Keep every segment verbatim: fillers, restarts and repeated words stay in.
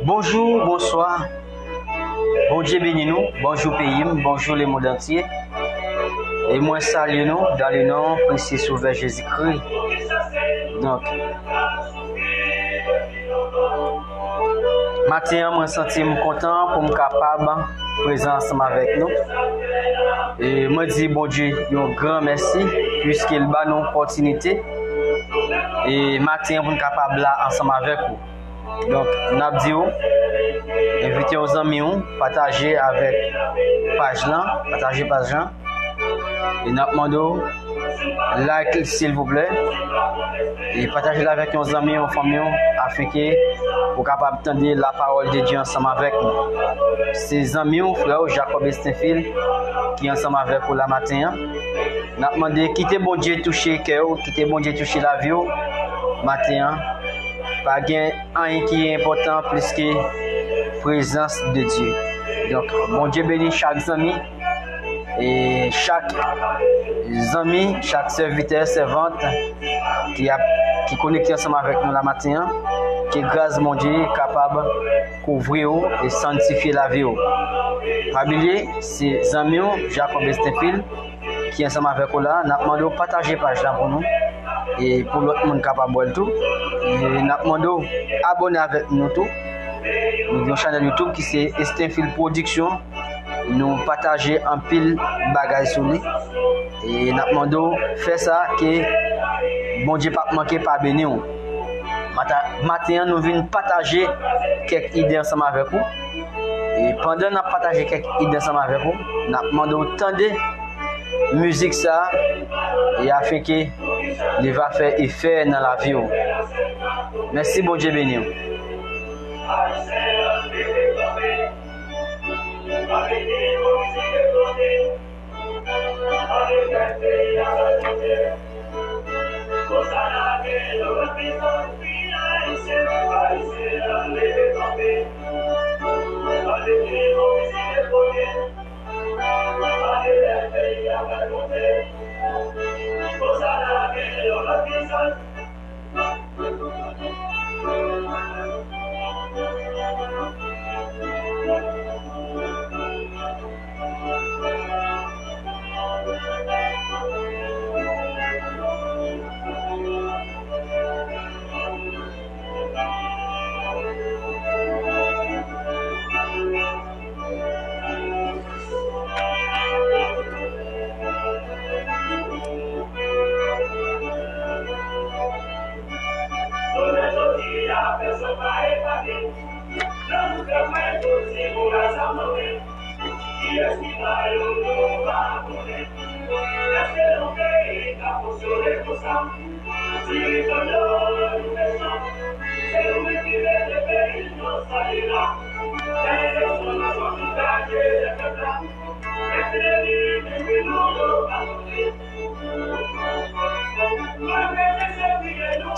Bonjou, bonswa. Bondye beni nou. Bonjou peyi m, bonjou lemonn antye. E mwen salye nou dans le nom précieux Sauveur Jésus-Christ. Donk, maten an, mwen santi m kontan pou m kapab prezan ansanm avèk nou. E mwen di Bondye yon gran mèsi, piske l ba nou opòtinite. E maten an, pou n kapab la ansanm avèk ou. Donk, n ap di w, envite yon zanmi w, pataje avèk paj lan, pataje paj lan. E n ap mande w like li, silvouplè. E pataje l avèk yon zanmi, yon fanmi w, afenke ou kapab tande la parole de Dieu ansanm avèk nou. Se zanmi w, frè w, Jacob Estenfil, ki ansanm avèk ou la maten an. N ap mande, kite Bondye touche kè w, kite Bondye touche lavi w maten an. Pa gen anyen ki enpòtan plis ke prezans de Dye. Donk, Bondye beni chak zanmi, e chak zanmi, chak sèvitè, sèvant ki ap, ki konekte ansanm avèk nou la maten an. Ke gras Bondye kapab kouvri w e sanntifye lavi w. Pa bliye, se zanmi w, Jacob Estenfil, ki ansanm avèk ou la. N ap mande w pataje paj la pou nou, e pou lòt moun kapab wè l tou. E n ap mande w abòne avèk nou tou. Nou gen yon chanèl YouTube ki se Estenfil Production. Nou pataje anpil bagay sou li. E n ap mande w fè sa, ke Bondye p ap manke pa beni w. Mata-, maten an, nou vin pataje kèk ide ansanm avèk ou. E pandan n ap pataje kèk ide ansanm avèk ou, n ap mande w tande mizik sa a, e afenke li va fè efè nan lavi w. Mèsi, Bondye beni w.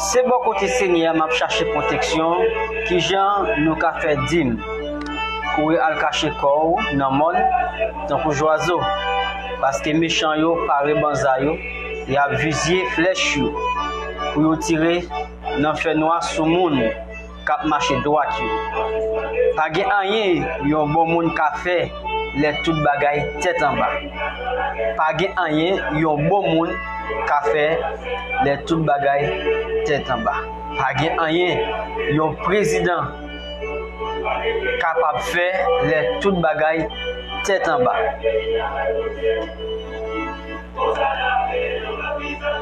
Se bò kote Senyè a m ap chache pwoteksyon. Kijan nou ka fè di m, kouri al kache kò w nan mòn tankou jwazo? Paske mechan yo pare banza yo, y ap vizye flèch yo pou yo tire nan fènwa sou moun k ap mache dwat yo. Pa gen anyen yon bon moun ka fè lè tout bagay tèt anba. Pa gen anyen yon bon moun ka fè lè tout bagay tèt anba. Pa gen anyen yon prezidan kapab fè lè tout bagay tèt anba.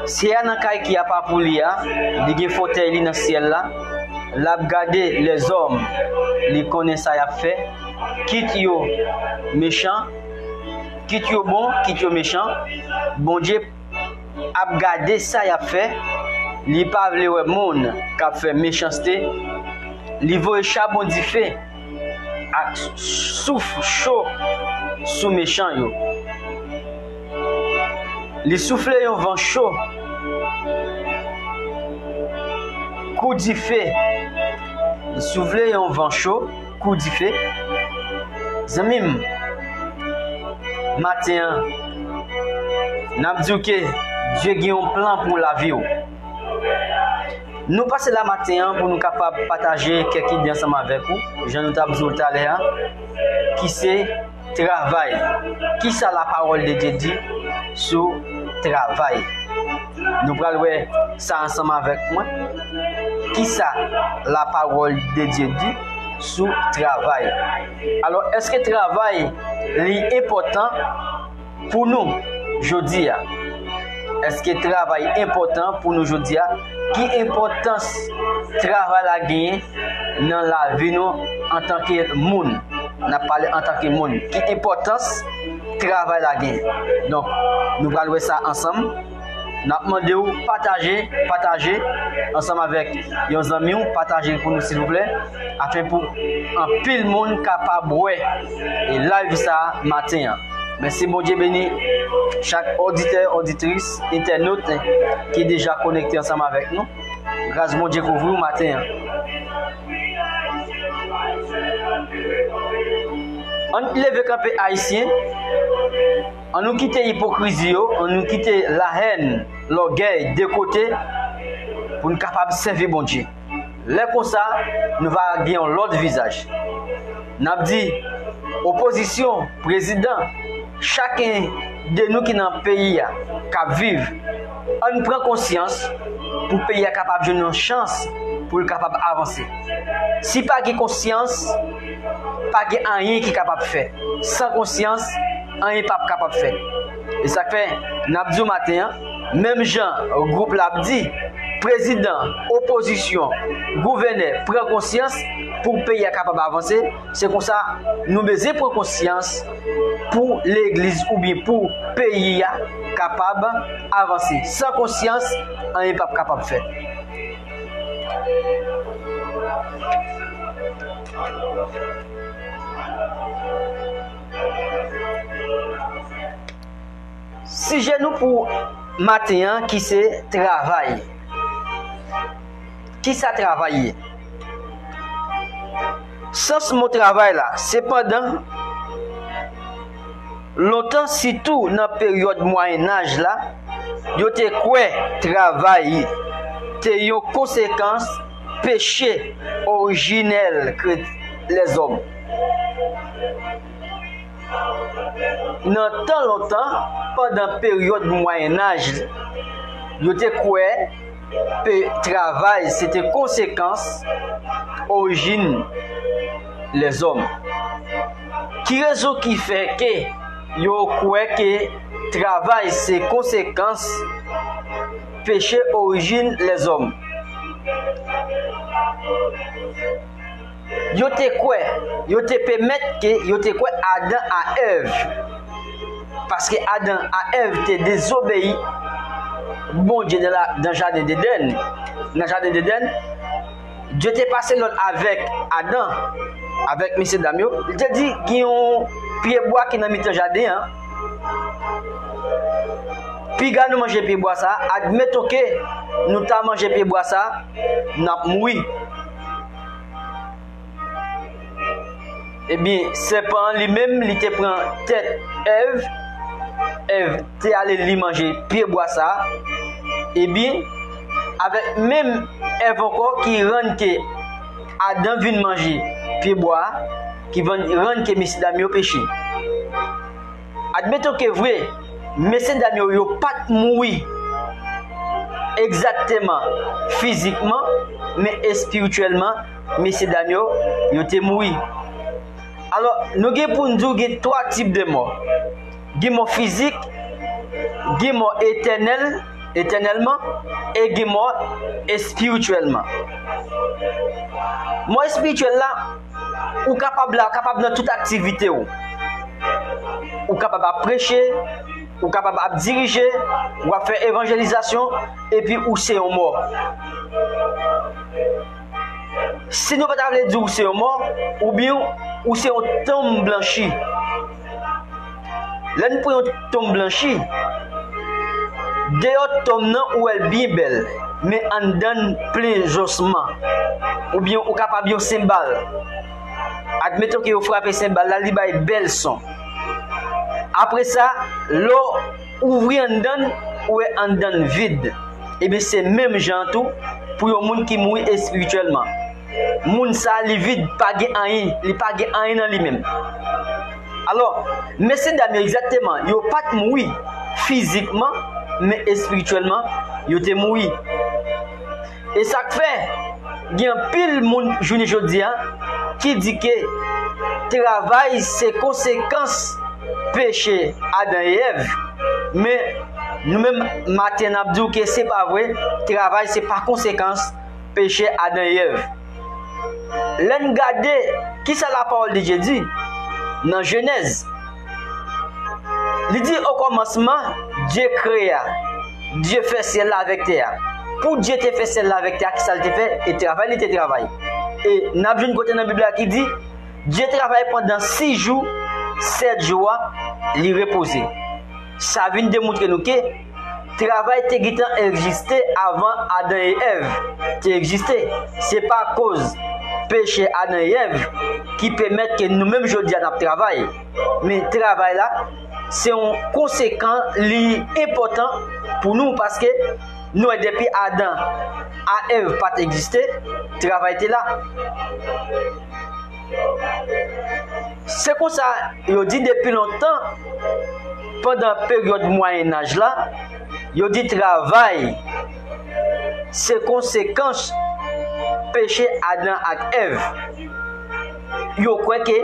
Syè a nan kay ki apa pou li a, li gen fòtèy li nan syèl la, l ap gade lèzòm, li konnen sa y ap fè, kit yo mechan, kit yo bon, kit yo mechan, Bondye ap gade sa y ap fè, li pa vle wè moun k ap fè mechanste, li voye chabon dife ak souf cho sou mechan yo. Li soufle yon van cho, kou dife. Li soufle yon van cho, Kou dife. Zanmi m, maten an, n ap di w ke Dye gen yon plan pou lavi w. Nou pase la maten an pou nou kapab pataje kèk ide ansanm avèk ou, jan nou t ap di w talè a, ki se travay. Kisa lapawòl de Dye di sou travay? Nou pral wè sa ansanm avèk mwen. Kisa lapawòl de Dye di sou travay? Alò, èske travay li enpòtan pou nou jodi a? Èske travay enpòtan pou nou jodi a? Ki enpòtans travay la genyen nan lavi nou antanke moun? N ap pale antanke moun. Ki enpòtans travay la genyen? Donk, nou pral wè sa ansanm. N ap mande w pataje, pataje ansanm avèk yon zanmi w, pataje l pou nou silvouplè, afen pou anpil moun kapab wè e live sa a maten an. Mèsi, Bondye beni chak oditè, oditris, entènot ki deja konekte ansanm avèk nou. Gras Bondye kouvri w maten an. Ann leve kanpe, Ayisyen. Ann nou kite ipokrizi yo, ann nou kite lahèn, lògèy de kote pou n kapab sèvi Bondye. Lè konsa, nou va gen yon lòt vizaj. N ap di, opozisyon, prezidan, chaken de nou ki nan peyi a, k ap viv, ann pran konsyans pou peyi a kapab jwenn yon chans pou l kapab avanse. Si pa gen konsyans, pa gen anyen ki kapab fèt. San konsyans, anyen p ap kapab fèt. E sa k fè, n ap di w maten an, menm jan gwoup la ap di, prezidan, opozisyon, gouvènè, pran konsyans pou peyi a kapab avanse, se konsa nou bezwen pran konsyans pou legliz oubyen pou peyi a kapab avanse. San konsyans, anyen p ap kapab fèt. Sijè nou pou maten an ki se travay. Kisa travay ye? Sans mo travay la, sepandan, lontan, sitou nan peryòd Mwayennaj la, yo te kwè travay te yon konsekans peche orijinèl kre-, lèzòm. Nan tan lontan, pandan peryòd Mwayennaj, yo te kwè pe-, travay se te konsekans orijin lèzòm. Ki rezon ki fè ke yo kwè ke travay se konsekans peche orijin lèzòm? Yo te kwè, yo te pèmèt ke yo te kwè Adan a Èv. Paske Adan a Èv te dezobeyi Bondye nan la, nan jaden Edèn. Nan jaden Edèn, Dye te pase lòd avèk Adan, avèk mesyedam yo. Li te di, gen yon pyebwa ki nan mitan jaden an. Piga nou manje pyebwa sa, admeton ke nou ta manje pyebwa sa, n ap mouri. Ebyen, sèpan an li menm, li te pran tèt Èv. Èv te ale li manje pyebwa sa a. Ebyen, avèk menm Èv ankò ki rann ke Adan vin manje pyebwa a, ki vann, rann ke mesyedam yo peche. Admeton ke vre, mesyedam yo, yo pa t mouri egzakteman fizikman, men espirityèlman, mesyedam yo, yo te mouri. Alò, nou gen pou n di w gen twa tip de mò. Gen mò fizik, gen mò etènèl, etènèlman, e gen mò espirityèlman. Mò espirityèl la, ou kapab la, kapab nan tout aktivite w. Ou kapab ap preche, ou kapab ap dirije, w ap fè evanjelizasyon, epi ou se yon mò. Si nou pa ta vle di ou se yon mò, oubyen ou se yon tonm blanchi. Lè n pran yon tonm blanchi, deyò tonm nan ou wè l byen bèl, men anndan l plen zosman. Oubyen ou kapab yon senbal. Admeton ke yo frape senbal la, li bay bèl son. Apre sa, lè w ouvri anndan l, ou wè anndan l vid. Ebyen, se menm jan an tou pou yon moun ki mouri espirityèlman. Moun sa a, li vid, pa gen anyen, li pa gen anyen nan li menm. Alò, mesye dam yo egzakteman, yo pa t mouri fizikman, men espirityèlman, yo te mouri. E sa k fè, gen anpil moun jounen jodi a ki di ke travay se konsekans peche Adan e Èv. Men, nou menm, maten n ap di w ke se pa vre, travay se pa konsekans peche Adan e Èv. Lè n gade kisa Lapawòl de Dye di nan Jenèz, li di, okòmansman, Dye kreye a, Dye fè syèl la avèk tè a. Pou Dye te fè syèl la avèk tè a, kisa l te fè? E travay li te travay. E n ap jwenn kote nan Bib la ki di, Dye travay pandan sis jou, sèt jou a, li repoze. Sa vin demontre nou ke travay te gentan egziste avan Adan e Èv te egziste. Se pa akoz peche Adan e Èv ki pèmèt ke nou menm jodi a n ap travay. Men travay la, se yon konsekan, li enpòtan pou nou, paske nou wè depi Adan a Èv pa t egziste, travay te la. Se konsa, yo di depi lontan, pandan peryòd Mwayennaj la, yo di travay se konsekans peche Adan ak Èv. Yo kwè ke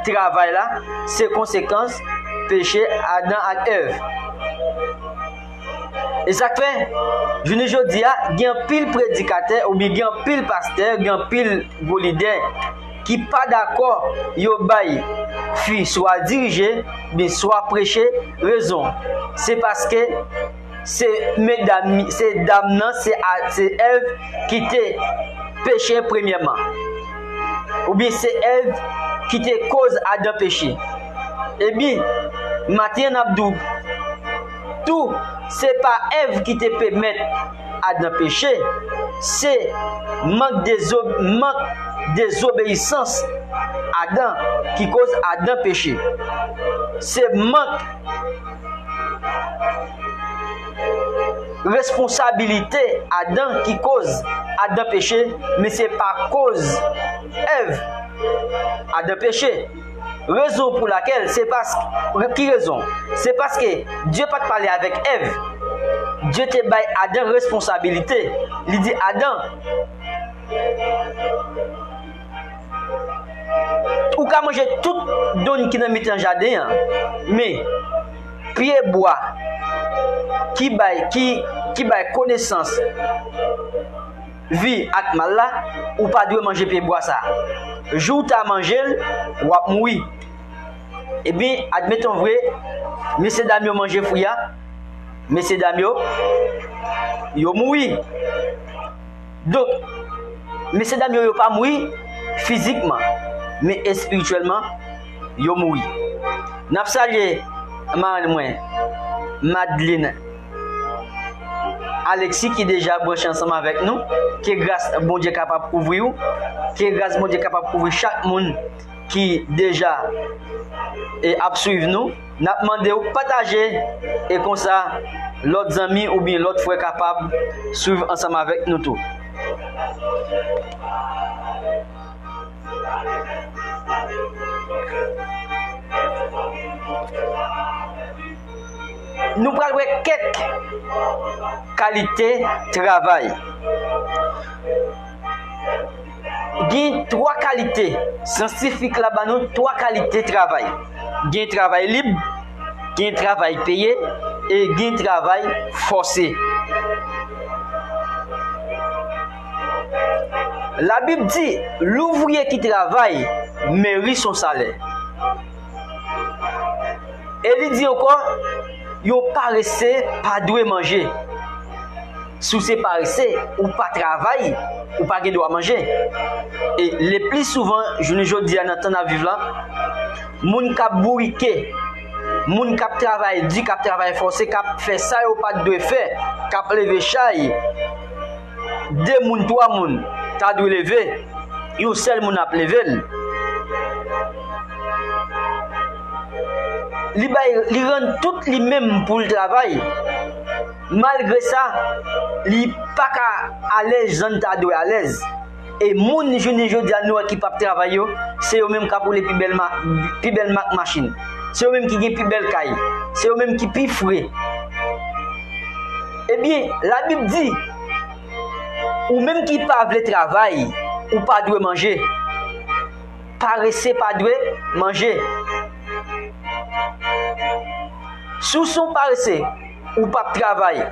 travay la se konsekans peche Adan ak Èv. E sa k fè, jounen jodi a, gen anpil predikatè oubyen gen anpil pastè, gen anpil gwo lidè ki pa dakò yo bay fi swa dirije, oubyen swa preche rezon. Se paske se medam, se dam nan, se a, se Èv ki te peche premyèman. Oubyen se Èv ki te koz Adan peche. Ebyen, maten an n ap di w tou, se pa Èv ki te pèmèt Adan peche, se mank dezo-, mank dezobeyisans Adan ki koz Adan peche. Se mank responsabilite Adan ki koz Adan peche, men se pa koz Èv Adan peche. Rezon pou lakèl, se pas-, ki rezon? Se paske Dye pa t pale avèk Èv. Dye te bay Adan responsabilite. Li di Adan, ou ka manje tout donn ki nan mitan jaden an, men pye bwa ki bay, ki, ki bay konesans vi ak mal la, ou pa dwe manje pye bwa sa. Jou w ta manje l, w ap mouri. Ebyen, admeton vre, mesye dam yo manje fwi a, mesye dam yo, yo mouri. Donk, mesye dam yo, yo pa mouri fizikman, men espirityèlman, yo mouri. N ap salye marenn mwen, Madeleine Alexis, ki deja branche ansanm avèk nou. Ke gras Bondye kapab kouvri w. Ke gras Bondye kapab kouvri chak moun ki deja, e, ap swiv nou. N ap mande w pataje, e konsa lòt zanmi oubyen lòt frè kapab swiv ansanm avèk nou tou. Nou pral wè kèk kalite travay. Gen twa kalite, syantifik la ban nou twa kalite travay. Gen travay lib, gen travay peye, e gen travay fòse. Labib di, l'ouvrier qui travaille mérite son salaire. E li di ankò, yon parese pa dwe manje. Si w se parese, ou pa travay, ou pa gen dwa manje. E le pli souvan, jounen jodi a, nan tan n ap viv la, moun k ap bourike, moun k ap travay di, k ap travay fòse, k ap fè sa yo pa t dwe fè, k ap leve chay, de moun, twa moun ta dwe leve, yon sèl moun ap leve l. Li bay, li rann tout li menm pou l travay. Malgre sa, li pa ka alèz jan l ta dwe alèz. E moun jounen jodi a nou wè ki p ap travay yo, se yo menm k ap woule pi bèl ma-, pi bèl mak machin. Se yo menm ki gen pi bèl kay. Se yo menm ki pi fre. Ebyen, Labib di, ou menm ki pa vle travay, ou pa dwe manje. Parese pa dwe manje. Si w se yon parese, ou p ap travay,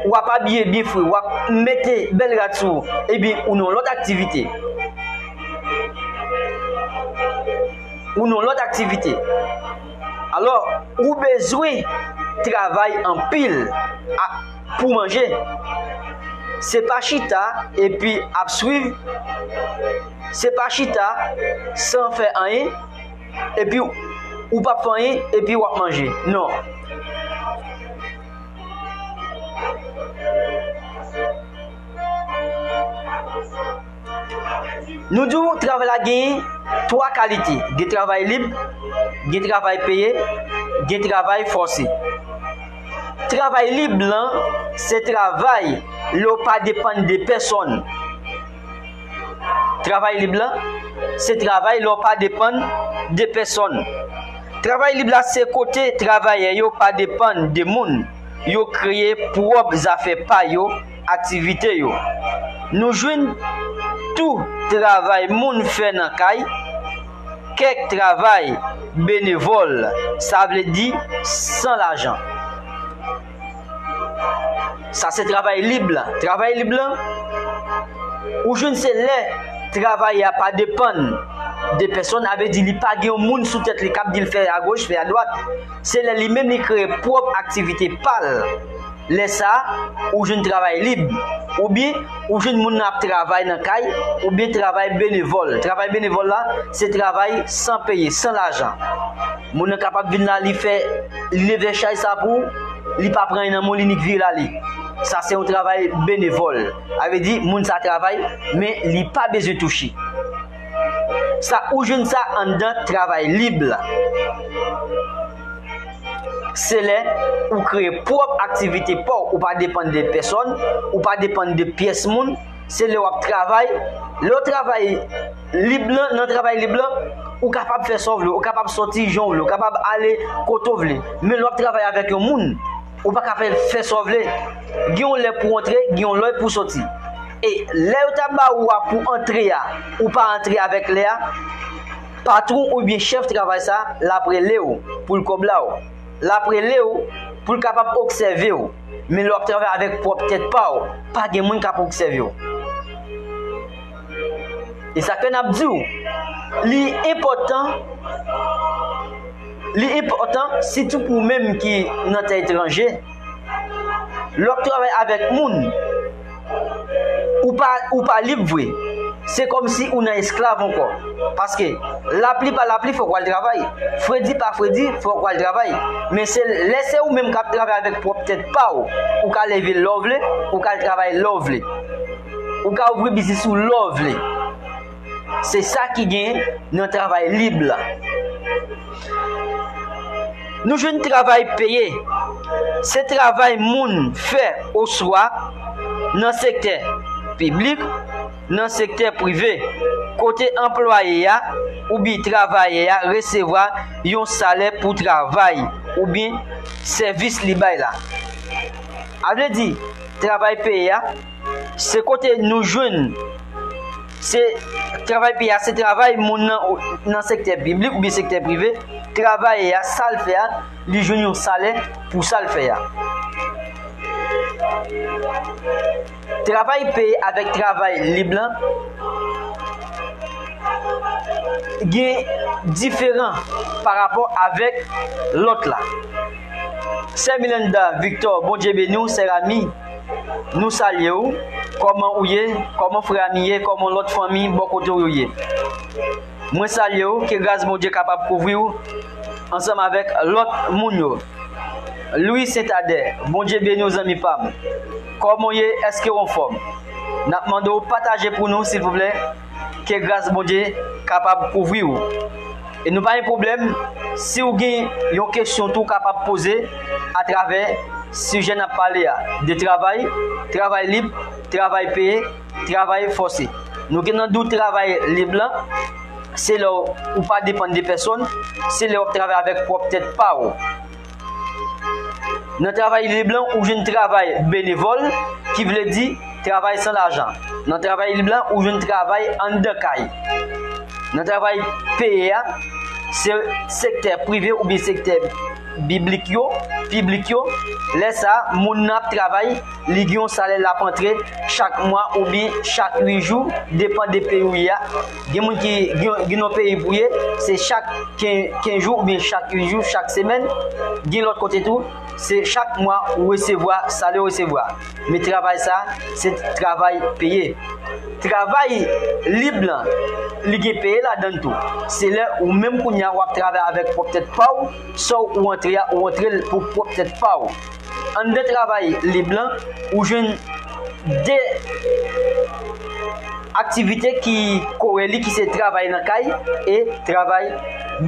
w ap abiye byen fre, w ap mete bèl rad sou ou, ebyen, ou nan yon lòt aktivite. Ou nan yon lòt aktivite. Alò, ou bezwen travay anpil a, pou manje. Se pa chita epi ap swiv. Se pa chita san fè anyen, epi ou p ap fè anyen, epi w ap manje. Non. Nou di w travay la genyen twa kalite. Gen travay lib, gen travay peye, gen travay fòse. Travay lib lan, se travay lè w pa depann de pèsòn. Travay lib lan, se travay lè w pa depann de pèsòn. Travay lib la, se kote travayè yo pa depann de moun. Yo kreye pwòp zafè pa yo, aktivite yo. Nou jwenn tou travay moun fè nan kay, kèk travay benevòl, sa vle di san lajan. Sa se travay lib la. Travay lib la, ou jwenn se lè travay a pa depann de pèsòn, sa vle di li pa gen yon moun sou tèt li k ap di l fè agòch, fè adwat. Se lè li menm li kreye pwòp aktivite pa l. Lè sa a, ou jwenn travay lib. Oubyen, ou jwenn moun nan ap travay nan kay, oubyen travay benevòl. Travay benevòl la, se travay san peye, san lajan. Moun nan kapab vin la, li fè, li leve chaj sa pou ou, li pa pran anyen nan men w, li nik vire l ale. Sa se yon travay benevòl. Sa vle di, moun sa travay, men li pa bezwen touche. Sa, ou jwenn sa anndan travay lib la. Se lè ou kreye pwòp aktivite pa w, ou pa depann de pèsòn, ou pa depann de pyès moun. Se lè w ap travay. Lè w travay lib lan, nan travay lib lan, ou kapab fè sa w vle, ou kapab sòti jan w vle, ou kapab ale kote w vle. Men lè w ap travay avèk yon moun, ou pa ka fè, fè sa w vle. Gen yon lè pou w antre, gen yon lè pou w sòti. E lè yo ta ba ou a pou antre a, ou pa antre avèk lè a, patwon oubyen chèf travay sa, l ap rele w pou l kòb la w. L ap rele w pou l kapab obsève w. Men lè w ap travay avèk pwòp tèt pa w, pa gen moun k ap obsève w. E sa ke n ap di w, li enpòtan, li enpòtan, sitou pou ou menm ki nan tè etranje, lè w ap travay avèk moun, ou pa, ou pa lib vre. Se kòmsi ou nan esklav ankò. Paske lapli pa lapli, fòk w al travay. Fredi pa fredi, fòk w al travay. Men se lè se ou menm k ap travay avèk pwòp tèt pa w, ou ka leve lè w vle, ou ka al travay lè w vle. Ou ka ouvri biznis ou lè w vle. Se sa ki gen nan travay lib la. Nou jwenn travay peye. Se travay moun fè oswa nan sektè piblik, nan sektè prive, kote anplwaye a oubyen travayè a resevwa yon salè pou travay oubyen sèvis li bay la. A vle di, travay peye a, se kote nou jwenn, se travay peye a, se travay moun nan, nan sektè piblik oubyen sektè prive, travayè a, sa l fè a, li jwenn yon salè pou sa l fè a. Travay peye avèk travay lib lan gen diferan pa rapò avèk lòt la. Sè Milanda Victor, Bondye beni w, sè Rami, nou salye w. Kòman ou ye? Kòman frè Rami ye? Kòman lòt fanmi bò kote w yo ye? Mwen salye w, ke gras Bondye kapab kouvri w ansanm avèk lòt moun yo. Louis Saint-Adè, Bondye beni w zanmi pa m. Kòman w ye? Èske w anfòm? N ap mande w pataje pou nou, silvouplè. Ke gras Bondye kapab kouvri w. E nou pa gen pwoblèm, si w gen yon kesyon tou w kapab poze atravè sijè n ap pale a, de travay, travay lib, travay peye, travay fòse. Nou gentan di w travay lib lan, se lè w pa depann de pèsòn, se lè w ap travay avèk pwòp tèt pa w. Nan travay lib lan, ou jwenn travay benevòl, ki vle di travay san lajan. Nan travay lib lan, ou jwenn travay anndan kay. Nan travay peye a, se sektè prive oubyen sektè biblik yo, piblik yo. Lè sa a, moun nan ap travay, li gen yon salè l ap antre chak mwa oubyen chak uit jou, depann de peyi w ye a. Gen moun ki gen, gen yon peyi pou ye, se chak ken-, kenz jou oubyen chak uit jou, chak semèn. Gen lòt kote tou, se chak mwa ou resevwa salè ou resevwa. Men travay sa, se travay peye. Travay lib lan, li gen peye ladan l tou. Se lè ou menm kounye a w ap travay avèk pwòp tèt pa w, sa w antre a, ou antre l pou pwòp tèt pa w. Anndan travay lib lan, ou jwenn de aktivite ki kore li, ki se travay nan kay e travay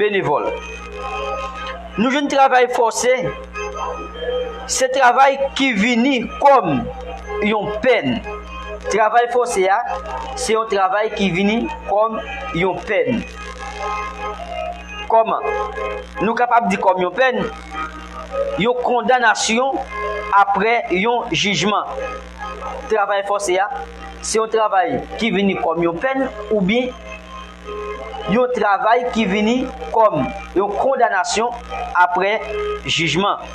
benevòl. Nou jwenn travay fòse, se travay ki vini kòm yon pèn. Travay fòse a, se yon travay ki vini kòm yon pèn. Kòman? Nou kapab di kòm yon pèn, yon kondanasyon apre yon jijman. Travay fòse a, se yon travay ki vini kòm yon pèn oubyen yon travay ki vini kòm yon kondanasyon apre jijman.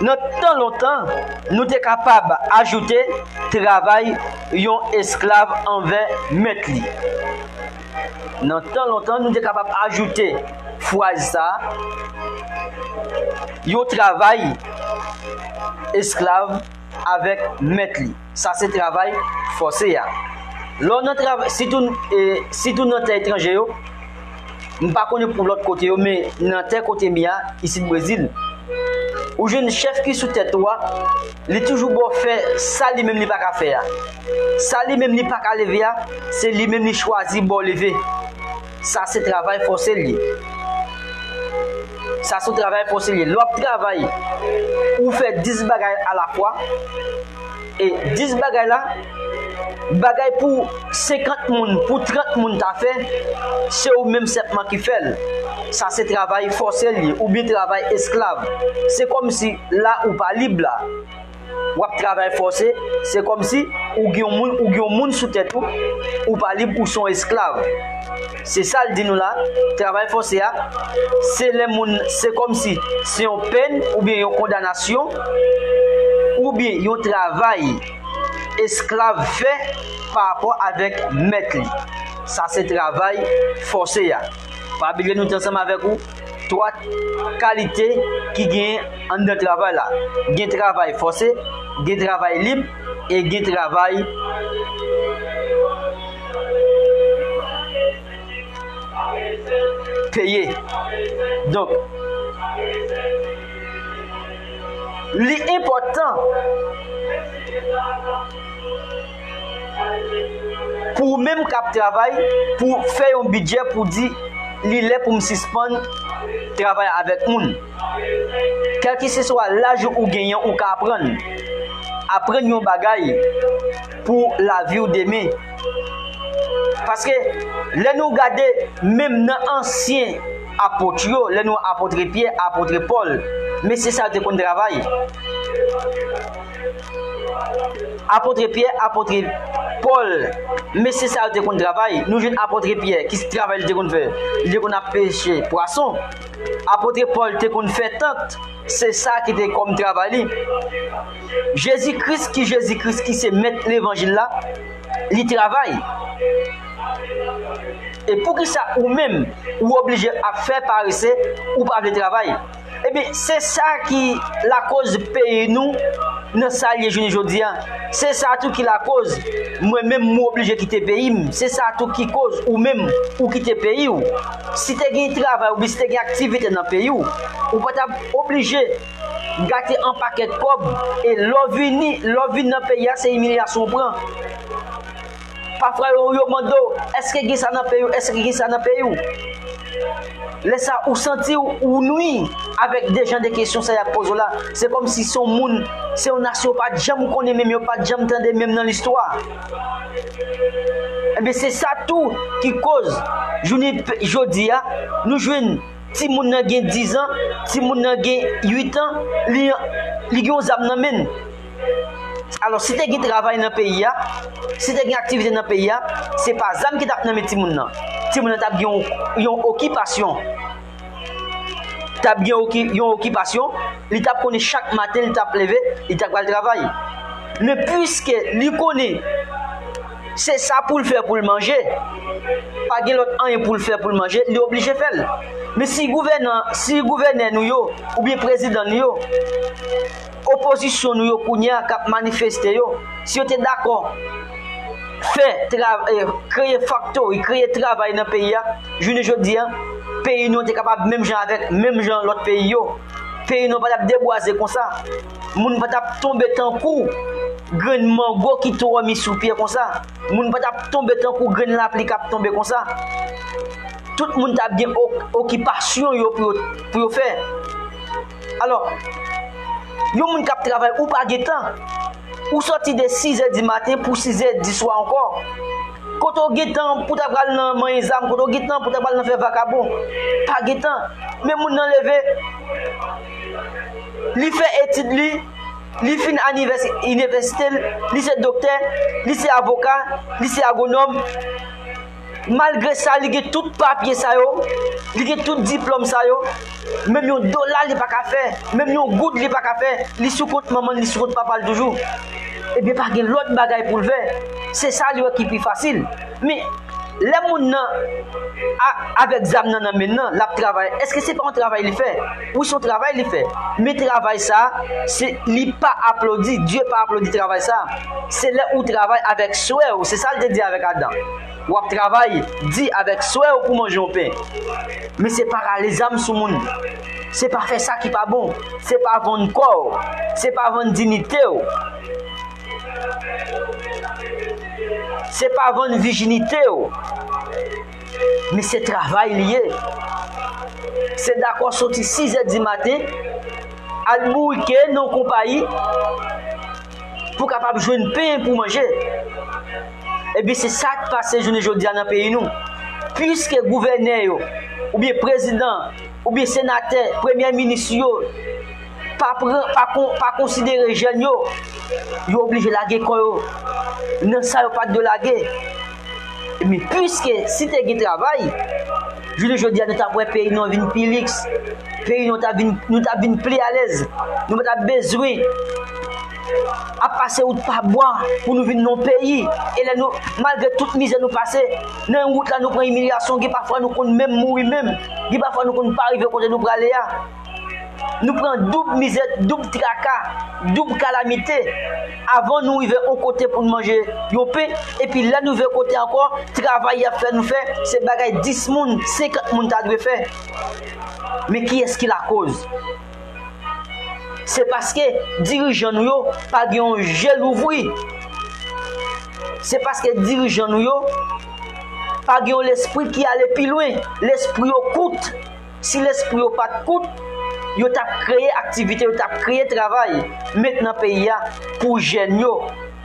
Nan tan lontan, nou te kapab ajoute travay yon esklav anvè mèt li. Nan tan lontan, nou te kapab ajoute fraz sa a, yon travay esklav avèk mèt li. Sa se travay fòse a. Lè w nan travay, sitou, e, sitou nan tè etranje yo, m pa konnen pou lòt kote yo, men nan tè kote m ye a, isit Brezil, ou jwenn chèf ki sou tèt ou a, li toujou ba w fè sa li menm li pa ka fè a. Sa li menm li pa ka leve a, se li menm li chwazi ba w leve. Sa se travay fòse l ye. Sa se yon travay fòse l ye. Lè w ap travay, ou fè dis bagay alafwa, e dis bagay la, bagay pou senkant moun, pou trant moun ta fè, se ou menm sèlman ki fè l. Sa se travay fòse l ye, oubyen travay esklav. Se kòmsi la ou pa lib la. W ap travay fòse, se kòmsi ou gen yon moun, ou gen yon moun sou tèt ou, ou pa lib, ou se yon esklav. Se sa l di nou la, travay fòse a, se lè moun, se kòmsi se yon pèn oubyen yon kondanasyon, oubyen yon travay esklav fè pa rapò avèk mèt li. Sa se travay fòse a. Pa bliye nou te ansanm avèk ou, twa kalite ki gen anndan travay la. Gen travay fòse, gen travay lib, e gen travay peye. Donk, li enpòtan pou ou menm k ap travay, pou fè yon bidjè pou di, li lè pou m sispann travay avèk moun. Kèlkeswa laj ou genyen, ou ka aprann. Aprann yon bagay pou lavi w demen. Paske lè nou gade, menm nan ansyen apot yo, lè nou apot Pyè, apot Pòl, mesye sa yo te konn travay. Apot Pyè, apot Pòl, mesye sa yo te konn travay. Nou jwenn apot Pyè, ki travay li te konn fè? Li te konn ap peche pwason. Apot Pòl te konn fè tant. Se sa ki te kòm travay li. Jezi Kris, ki Jezi Kris, ki se mèt levanjil la, li travay. E poukisa ou menm, ou oblije ap fè parese, ou pa vle travay? Ebyen, se sa ki lakoz peyi nou nan sa l ye jounen jodi a. Se sa tou ki lakoz mwen menm, mwen oblije kite peyi m. Se sa tou ki koz ou menm, ou kite peyi w. Si te gen travay oubyen si te gen aktivite nan peyi w, ou pa t ap oblije gate an pakèt kòb, e lè w vini, lè w vin nan peyi a, se imilyasyon w pran. Pafwa yo, yo mande w, èske gen sa nan peyi w? Èske gen sa nan peyi w? Lè sa, ou santi w, ou nwi avèk de jan de kesyon sa y ap poze w la. Se kòmsi se yon moun, se yon nasyon yo pa t janm konnen menm, yo pa t janm tande menm nan listwa. Ebyen, se sa tou ki koz, jounen p-, jodi a, nou jwenn timoun nan gen diz an, timoun nan gen uit an, li, li gen yon zam nan men l. Alò, si te gen travay nan peyi a, si te gen aktivite nan peyi a, se pa zam ki t ap nan men timoun nan. Timoun nan t ap gen yon, yon okipasyon. T ap gen oki-, yon okipasyon, li t ap konnen chak maten li t ap leve, li t ap pral travay. Men piske li konnen se sa pou l fè pou l manje, pa gen lòt anyen pou l fè pou l manje, li oblije fè l. Men si gouvènan, si gouvènè nou yo, oubyen prezidan nou yo, opozisyon nou yo kounye a k ap manifeste yo, si yo te dakò fè tra-, eh, kreye faktori, kreye travay nan peyi a, jounen jodi a, peyi nou an te kapab menm jan avèk, menm jan lòt peyi yo. Peyi nou an pa t ap debwaze konsa. Moun pa t ap tonbe tankou grenn mango ki twòmi sou pye konsa. Moun pa t ap tonbe tankou grenn lapli k ap tonbe konsa. Tout moun t ap gen ok-, okipasyon yo pou yo, pou yo fè. Alò, yon moun k ap travay, ou pa gen tan. Ou sòti de sizè di maten pou sizè di swa ankò. Kote w gen tan pou ta pral nan manyen zam, kote w gen tan pou ta pral nan fè vakabon? Pa gen tan. Men moun nan leve, li fè etid li, li fin anivès-, inivèsite l, li se doktè, li se avoka, li se agwonòm. Malgre sa, li gen tout papye sa yo, li gen tout diplòm sa yo, menm yon dola li pa ka fè, menm yon goud li pa ka fè, li sou kont manman l, li sou kont papa l toujou. Ebyen, pa gen lòt bagay pou l fè. Se sa li wè ki pi fasil. Men, lè moun nan a-, avèk zam nan nan men l nan, l ap travay, èske se pa yon travay li fè? Wi, se yon travay li fè. Men travay sa, se, li pa aplodi, Dye pa aplodi travay sa. Se lè ou travay avèk swè w, se sa l te di avèk Adan. W ap travay di avèk swè w pou manje yon pen. Men se pa rale zam sou moun. Se pa fè sa ki pa bon. Se pa vann kò w. Se pa vann diyite w. Se pa vann vijinite w. Men se travay li ye. Se dakò soti sizè di maten, al bourike nan yon konpayi pou kapab jwenn pen pou manje. Ebyen, se sa k pase jounen jodi a nan peyi nou. Piske gouvènè yo, oubyen prezidan, oubyen senatè, premye minis yo, pa pran, pa kon-, pa konsidere jèn yo, yo oblije lage kò yo nan sa yo pa t dwe lage. Men piske si te gen travay, jounen jodi a nou t ap wè peyi nou an vin pi liks, peyi nou t ap vin, nou t ap vin pli alèz, nou pa t ap bezwen ap pase wout pa bwa pou nou vin nan yon peyi. E lè nou, malgre tout mizè nou pase, nan yon wout la nou pran imilyasyon, gen pafwa nou konn menm mouri menm, gen pafwa nou konn pa rive kote nou prale a. Nou pran doub mizè, doub traka, doub kalamite avan nou rive yon kote pou n manje yon pen. Epi lè nou rive kote ankò, travay y ap fè nou fè, se bagay dis moun, senkant moun ta dwe fè. Men kiyès ki lakoz? Se paske dirijan nou yo pa gen yon je louvri. Se paske dirijan nou yo pa gen yon lespri ki ale pi lwen. Lespri yo kout. Si lespri yo pa t kout, yo t ap kreye aktivite, yo t ap kreye travay, met nan peyi a pou jèn yo,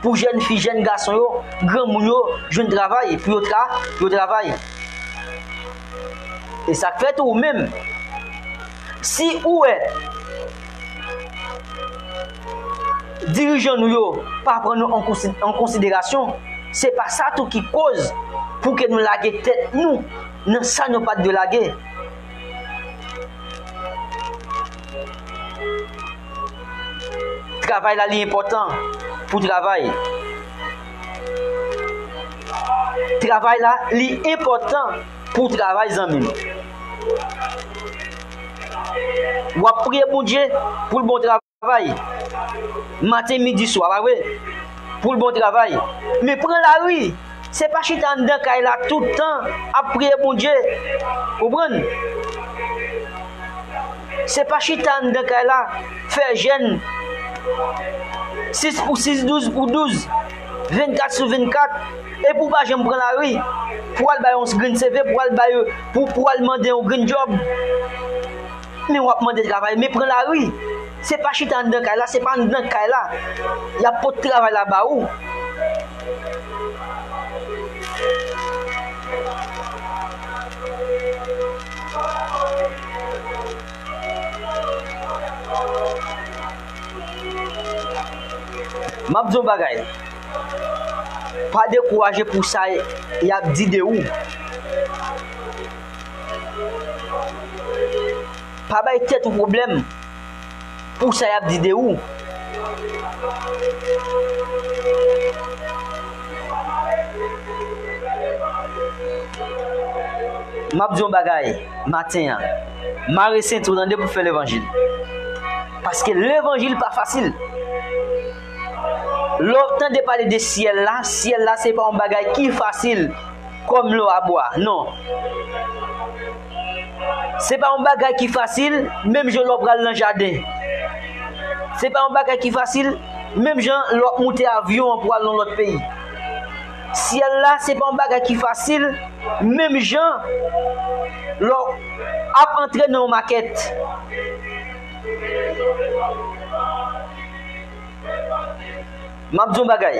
pou jèn fi, jèn gason yo, granmoun yo jwenn travay, pou yo tra-, yo travay. E sa k fè tou ou menm, si ou wè dirijan nou yo pa pran nou an konsi-, an konsiderasyon, se pa sa tou ki koz pou ke nou lage tèt nou nan sa nou pa t dwe lage. Travay la li enpòtan pou travay. Travay la li enpòtan pou travay, zanmi m. W ap priye Bondye pou l bon travay. Maten, midi, swa, pa vre? Pou l bon travay. Men pran lari. Se pa chita anndan kay la tout tan ap priye Bondye. Konprann? Se pa chita anndan kay la, fè jèn sis pou sis, douz pou douz, vennkat sou vennkat. Epi w pa janm pran lari pou w al bay yon grenn C V, pou w al bay, pou, pou w al mande yon grenn djòb. Men w ap mande travay, men pran lari. Se pa chita anndan kay la, se pa anndan kay la y ap pote travay la ba ou. M ap di yon bagay. Pa dekouraje pou sa y ap di de ou. Pa bay tèt ou pwoblèm pou sa y ap di de ou. M ap di yon bagay maten an. Mare senti w tande pou fè levanjil. Paske levanjil pa fasil. Lè w tande pale de syèl la, syèl la se pa yon bagay ki fasil kòm lò a bwa. Non. Se pa yon bagay ki fasil, menm jan lè w pral nan jaden. Se pa yon bagay ki fasil, menm jan lè w ap moute avyon an pou al nan lòt peyi. Syèl la, se pa yon bagay ki fasil, menm jan lè w ap antre nan yon makèt. M ap di yon bagay.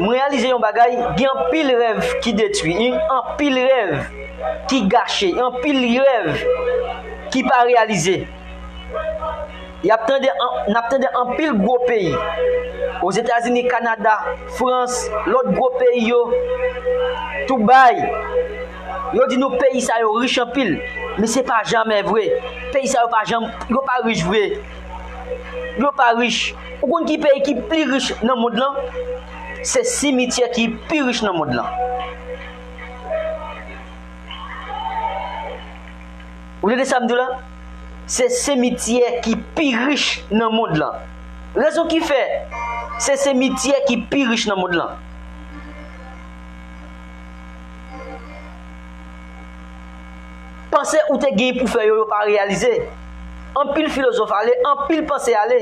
M reyalize yon bagay, gen anpil rèv ki detwi, anpil rèv ki gache, anpil rèv ki pa reyalize. Y ap tande an-, n ap tande anpil gwo peyi. Ozetazini, Kanada, Frans, lòt gwo peyi yo, Dubai. Yo di nou peyi sa yo rich anpil, men se pa jamè vre. Peyi sa yo pa janm, yo pa rich vre. Yo pa rich. Ou konn ki peyi ki pi rich nan mond lan? Se simityè ki pi rich nan mond lan. Ou tande sa m di w la? Se simityè ki pi rich nan mond lan. Rezon ki fè se simityè ki pi rich nan mond lan. Panse ou te gen pou fè yo, yo pa reyalize. Anpil filozòf ale, anpil panse ale.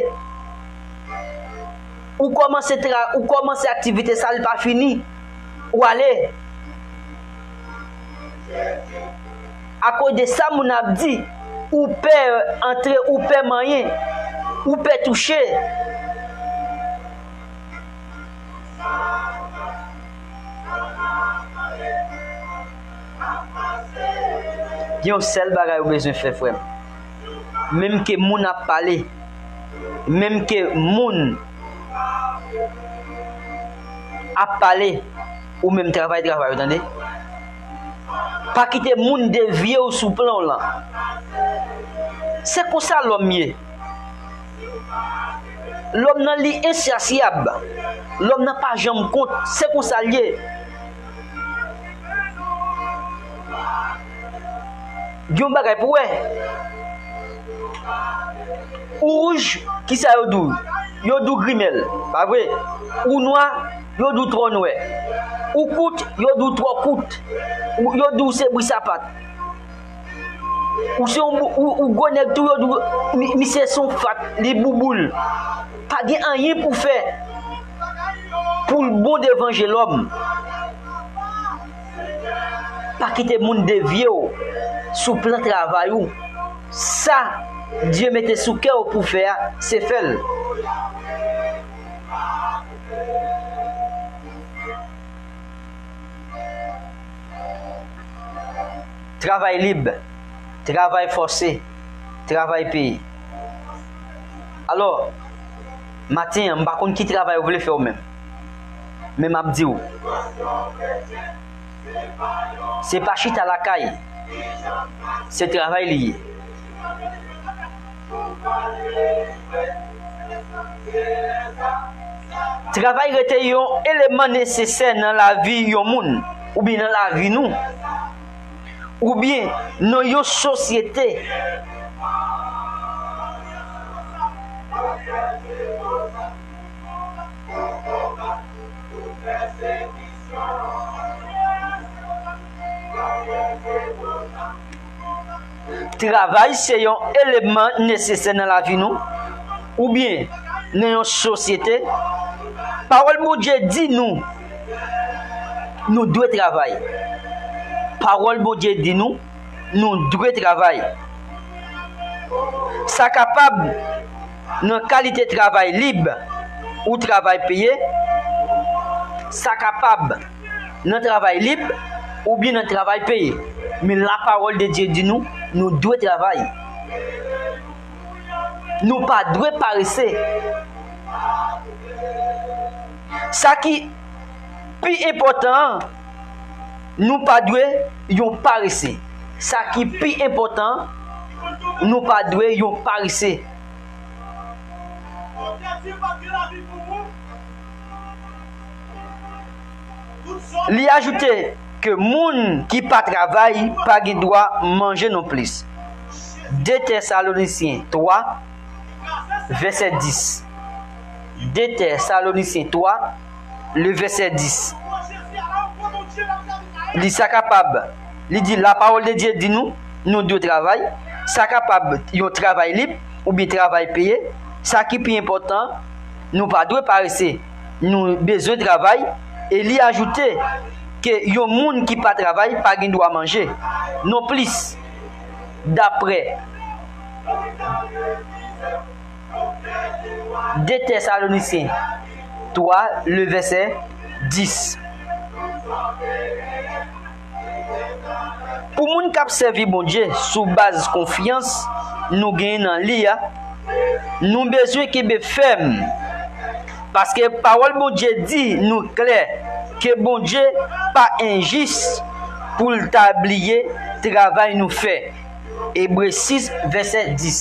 Ou kòmanse tra-, ou kòmanse aktivite sa, li pa fini. Ou ale. Akoz de sa moun ap di, ou pè antre, ou pè manyen, ou pè touche. Gen yon sèl bagay ou bezwen fè, frè m. Menm ke moun ap pale, menm ke moun ap pale, ou menm travay travay ou, tande? Pa kite moun devye w sou plan w lan. Se konsa lòm ye. Lòm nan li ensasyab. Lòm nan pa janm kont. Se konsa l ye. Gen yon bagay pou wè. Ou wouj, kisa yo di w? Yo di w grimèl, pa vre? Ou nwa, yo di w twò nwè. Ou kout, yo di w twò kout. Ou, yo di w se bri sapat. Ou se yon bou-, ou, ou gwo nèg tou, yo di w, mi-, misye se yon fat, li bouboul. Pa gen anyen pou fè pou l bon devan je lòm. Pa kite moun devye w sou plan travay ou. Sa Dye mete sou kè w pou fè a, se fè l. Travay lib, travay fòse, travay peye. Alò, maten an, m pa konn ki travay ou vle fè ou menm. Men m ap di w, se pa chita lakay, se travay li ye. Travay rete yon eleman nesesè nan lavi yon moun, oubyen nan lavi nou, oubyen nan yon sosyete. Travay se yon eleman nesesè nan lavi nou, oubyen nan yon sosyete. Pawòl Bondye di nou, Nou dwe travay. Pawòl Bondye di nou, nou dwe travay. Sa kapab nan kalite travay lib ou travay peye, sa kapab nan travay lib oubyen nan travay peye. Men lapawòl de Dye di nou, nou dwe travay. Nou pa dwe parese. Sa ki pi enpòtan an, nou pa dwe yon parese. Sa ki pi enpòtan an, nou pa dwe yon parese. Li ajoute ke moun ki pa travay pa gen dwa manje nonplis. De Tesalonisyen twa, vèsè dis. De Tesalonisyen twa, le vèsè dis. Li sa kapab, li di, lapawòl de Dye di nou, nou dwe travay. Sa kapab yon travay lib oubyen travay peye. Sa ki pi enpòtan, nou pa dwe parese. Nou bezwen travay. E li ajoute ke yon moun ki pa travay pa gen dwa manje nonplis. Daprè de Tesalonisyen twa, le vèsè dis. Pou moun k ap sèvi Bondye sou baz konfyans nou genyen nan li a, nou bezwen kenbe fèm. Paske pawòl Bondye di nou klè ke Bondye pa enjis pou l ta bliye travay nou fè. Ebre sis, vèsè dis.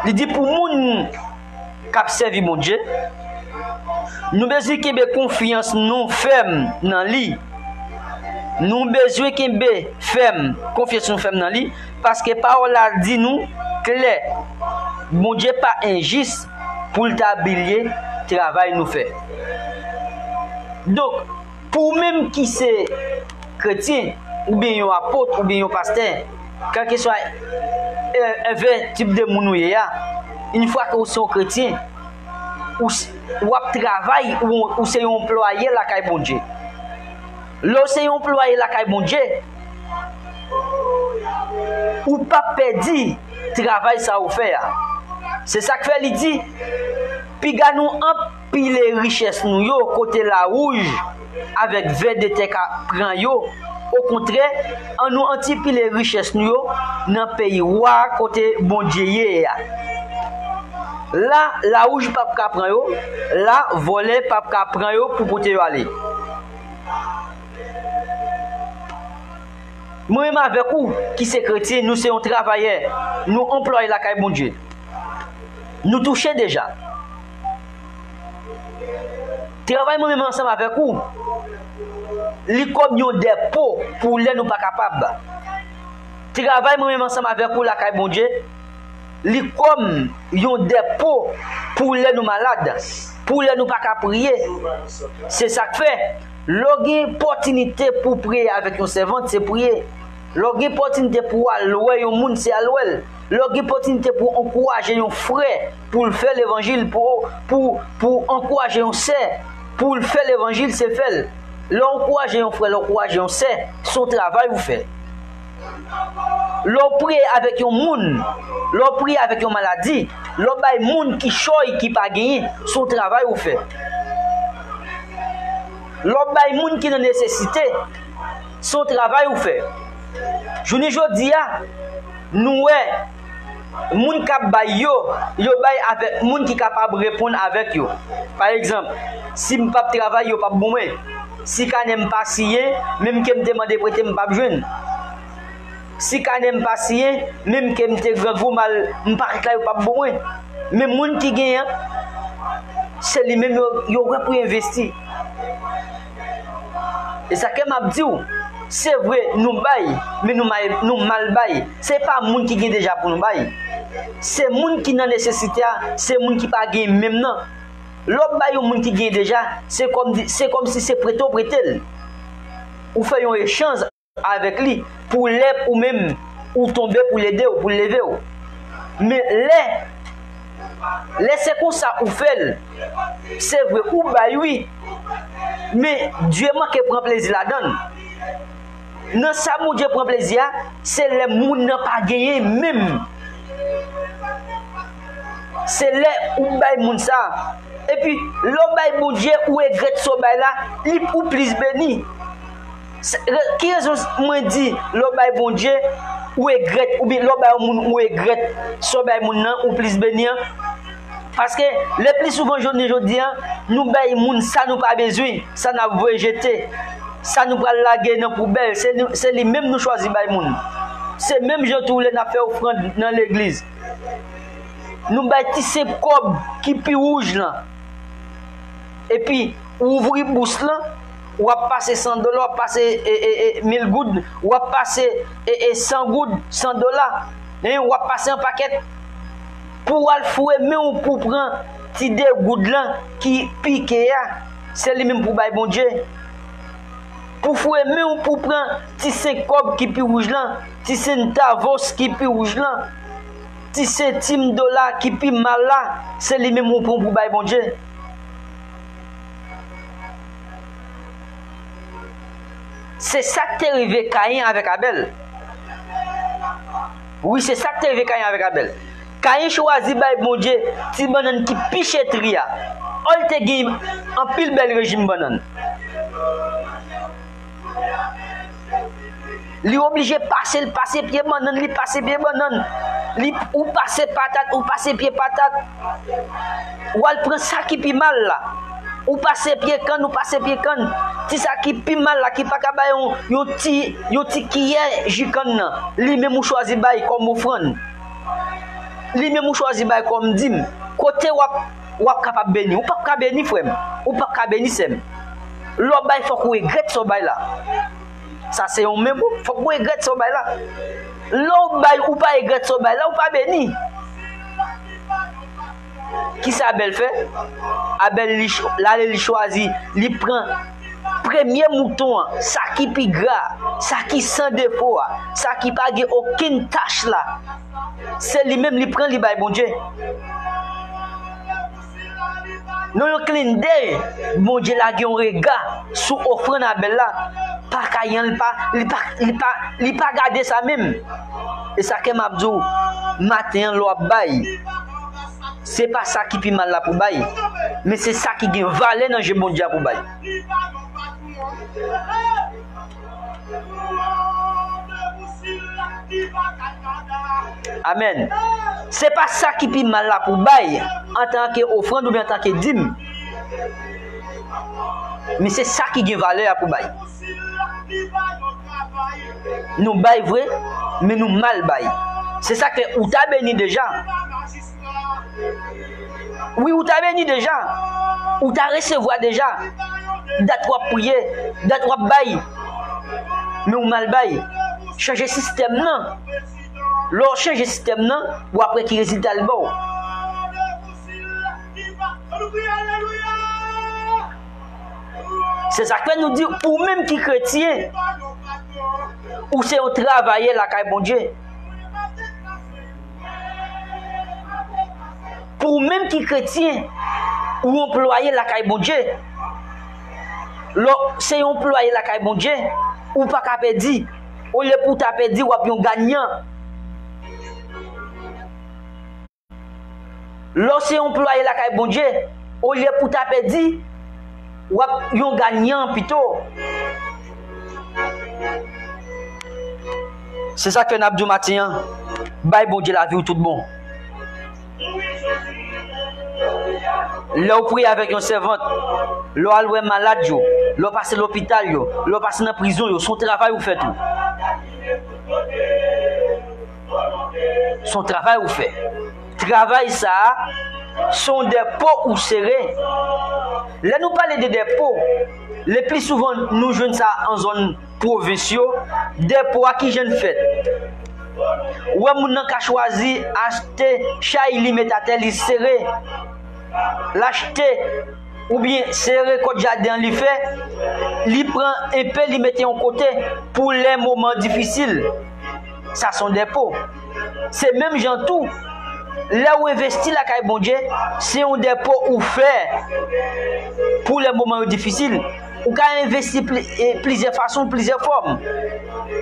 Li di pou moun k ap sèvi Bondye, nou bezwen kenbe konfyans nou fèm nan li. Nou bezwen kenbe fèm, konfyans nou fèm nan li, paske pawòl la di nou klè, Bondye pa enjis pou l ta bliye travay nou fè. Donk, pou ou menm ki se kretyen, oubyen yon apot, oubyen yon pastè, kèlkeswa, e, envè tip de moun ou ye a, yon fwa ke ou se yon kretyen, ou s-, w ap travay, ou, ou se yon anplwaye lakay Bondye. Lè w se yon anplwaye lakay Bondye, ou p ap pèdi travay sa ou fè a. Se sa k fè li di, piga nou anpile richès nou yo kote lawouj avèk vè de tè ka pran yo. Okontrè, annou antipile richès nou yo nan peyi wa kote Bondye ye a. La, lawouj p ap ka pran yo, la, vòlè p ap ka pran yo pou pote yo ale. Mwen menm avèk ou ki se kretyen, nou se yon travayè, nou anplwaye lakay Bondye. Nou touche deja. Travay mwen menm ansanm avèk ou, li kòm yon depo pou lè nou pa kapab. Travay mwen menm ansanm avèk ou lakay Bondye, li kòm yon depo pou lè nou malad, pou lè nou pa ka priye. Se sa k fè, lè w gen opòtinite pou w priye avèk yon sèvant, se priye. Lè w gen opòtinite pou w al wè yon moun, se al wè l. Lè w gen opòtinite pou w ankouraje yon frè, pou l fè levanjil, pou, pou, pou w ankouraje yon sè, pou l fè levanjil, se fè l. Lè w ankouraje yon frè, lè w ankouraje yon sè, se yon travay ou fè. Lè w priye avèk yon moun, lè w priye avèk yon maladi, lè w bay moun ki chòy, ki pa genyen, se yon travay ou fè. Lè w bay moun ki nan nesesite, se yon travay ou fè. Jounen jodi a, nou wè, moun k ap bay yo, yo bay avèk moun ki kapab reponn avèk yo. Pa egzanp, si m p ap travay, yo p ap ban mwen. Si kanè m pa siyen, menm ke m te mande prete, m p ap jwenn. Si kanè m pa siyen, menm ke m te grangou m al, m parèt la, yo p ap ban mwen. Men moun ki genyen an, se li menm yo, yo wè pou yo envesti. E sa ke m ap di w, se vre, nou bay, men nou mal, nou mal bay. Se pa moun ki gen deja pou nou bay. Se moun ki nan nesesite a, se moun ki pa gen menm nan. Lè w bay yon moun ki gen deja, se kòm, se kòmsi se prete w prete l. Ou fè yon echanj avèk li, pou lè ou menm ou tonbe, pou l ede w, pou l leve w. Men lè Lè se konsa ou fè l, se vre, ou bay wi, men Dye manke pran plezi ladan l. Nan sa Bondye pran plezi a, se lè moun nan pa genyen menm. Se lè ou bay moun sa. Epi, lè w bay Bondye, ou regrèt sa w bay la, li, ou plis beni. Se, re-, ki rezon mwen di, lè w bay Bondye, ou regrèt, oubyen lè w bay yon moun, ou regrèt sa w bay moun nan, ou plis beni an? Paske, le pli souvan, jounen jodi an, nou bay moun sa nou pa bezwen, sa n ap voye jete, sa nou pral lage nan poubèl, se li, se li menm nou chwazi bay moun. Se menm jan tou lè n ap fè ofrann nan legliz. Nou bay ti senk kòb ki pi wouj lan. Epi, ou ouvri bous lan, w ap pase san dola, w ap pase, e, e, e, mil goud, w ap pase, e, e, san goud, san dola. Hein, w ap pase an pakèt pou w al foure men w pou pran ti de goud lan ki pike a. Se li menm pou bay Bondye. Pou foure men w pou pran ti senk kòb ki pi wouj lan, ti sentavos ki pi wouj lan, ti sentim dola ki pi mal la, se li menm ou pran pou bay Bondye. Se sa k te rive Kayen avèk Abèl. Wi, se sa k te rive Kayen avèk Abèl. Kayen chwazi bay Bondye ti bannann ki pi chetri a. Ò, l te gen anpil bèl rejim bannann. Li oblije pase, l pase pye bannann, li pase pye bannann. Li, ou pase patat, ou pase pye patat. W al pran sa ki pi mal la. Ou pase pye kann, ou pase pye kann. Ti sa ki pi mal la, ki pa ka bay yon, yon ti, yon ti kiyè ji kann nan. Li menm ou chwazi bay kòm ofrann. Li menm ou chwazi bay kòm dim. Kote w ap, w ap kapab beni? Ou p ap ka beni, frè m. Ou p ap ka beni, sè m. Lè w bay, fòk ou regrèt sa w bay la. Sa se yon men pou, fòk ou regrèt sa w bay la. Lè w bay, ou pa regrèt sa w bay la, ou pa beni. Kisa Abèl fè? Abèl, li ch-, l ale, li chwazi, li pran premye mouton an, sa ki pi gra, sa ki san defo a, sa ki pa gen okenn tach la. Se li menm li pran, li bay Bondye. Nan yon klendèy, Bondye lage yon rega sou ofrann Abèl la. Pa Kayen, li pa, li pa, li pa, li pa gade sa menm. E sa ke m ap di w, maten an, lè w ap bay, se pa sa ki pi mal la pou bay, men se sa ki gen valè nan je Bondye a pou bay. Amèn. Se pa sa ki pi mal la pou bay antanke ofrann oubyen antanke dim. Men se sa ki gen valè a pou bay. Nou bay vre, men nou mal bay. Se sa k fè ou ta beni deja. Wi, ou ta beni deja. Ou ta resevwa deja. Dat w ap priye, dat w ap bay. Men ou mal bay. Chanje sistèm nan. Lè w chanje sistèm nan, w ap wè ki rezilta l ba w. Se sa k fè nou di, ou menm ki kretyen, ou se yon travayè lakay Bondye. Pou ou menm ki kretyen, ou anplwaye lakay Bondye. Lè w se yon anplwaye lakay Bondye, ou pa ka pèdi. Olye pou w ta pèdi, w ap yon ganyan. Lè w se yon anplwaye lakay Bondye, olye pou w ta pèdi, w ap yon ganyan pito. Se sa ke n ap di w maten an, bay Bondye lavi w tout bon. Lè w priye avèk yon sèvant, lè w al wè malad yo, lè w pase lopital yo, lè w pase nan prizon yo, se yon travay ou fè tou. Se yon travay ou fè. Travay sa a, se yon depo ou sere. Lè nou pale de depo, le pli souvan nou jwenn sa an zòn pwovens yo, depo a ki jan l fèt? Ou wè moun nan ka chwazi achte chay li met atè, li sere. L achte oubyen se rekòt jaden an li fè, li pran enpe li mete yon kote pou lè moman difisil. Sa se yon depo. Se menm jan tou, Lè ou envesti lakay Bondye, se yon depo ou fè pou lè moman yo difisil. Ou ka envesti pli- e, plizyè fason, plizyè fòm.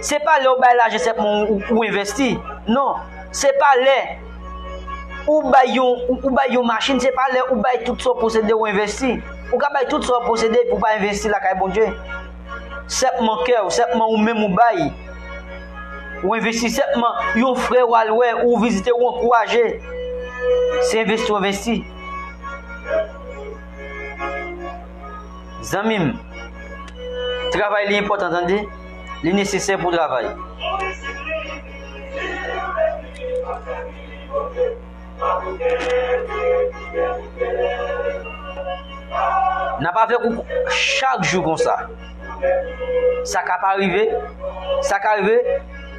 Se pa lè ou bay lajan senpman ou, ou envesti. Non, se pa lè ou bay yon, ou, ou bay yon machin, se pa lè ou bay tout sa w posede ou envesti. Ou ka bay tout sa w posede epi w pa envesti lakay Bondye. Senpman kè w, senpman ou menm ou bay. Ou envesti senpman yon frè w al wè, ou vizite, ou ankouraje. Se envesti ou envesti. Zanmi m, travay li enpòtan tande. Li nesesè pou travay. N ap avèk ou chak jou konsa. Sa ka pa rive, sa ka rive,